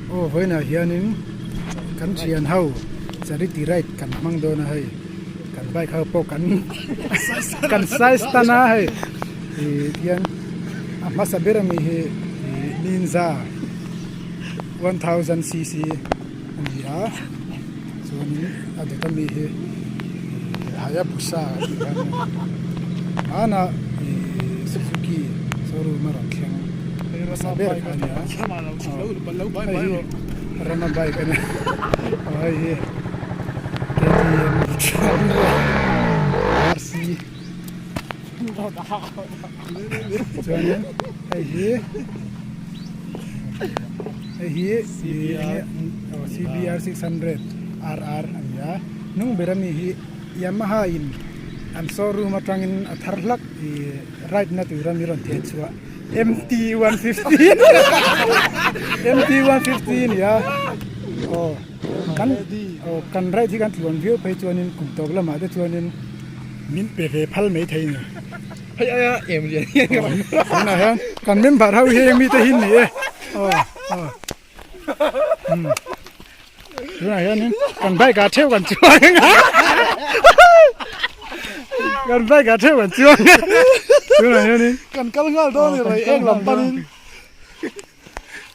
Aw vawiinah hianin kan thian ho charity ride kan hmang dawn a hei kan bike ho pawh kan kan size tan a hei ih tihian a hmasa ber ami hi ih ninja 1000 cc a ni a chuanin a dawt ami hi ih hayabusa a tih kha a ni a hmanah ih suzuki showroom a rawn thleng hmasa ber kha a ni a hei hi rama bike a ni a hei hi ktm rc chuanin hei hi hei hi cbr 600 rr a ni a hnung ber ami hi Yamaha in an showroom atangin a thar hlak ih ride na tur a mi rawn theh chhuah mt 150 mt 150 a ni a aw kan aw kan ride hi kan tluan viau phei chuanin kum tawp lamah te chuanin min pe ve phal mai thei a ni. Hei aia em lian hian ka rawn Tunah hian kan member ho hi mi te hi ni e aw aw umm tunah hianin kan bike ah theuh kan chuang a kan bike ah theuh kan chuang a tunah hianin kan kal nghal dawn a ni rei eng lam panin.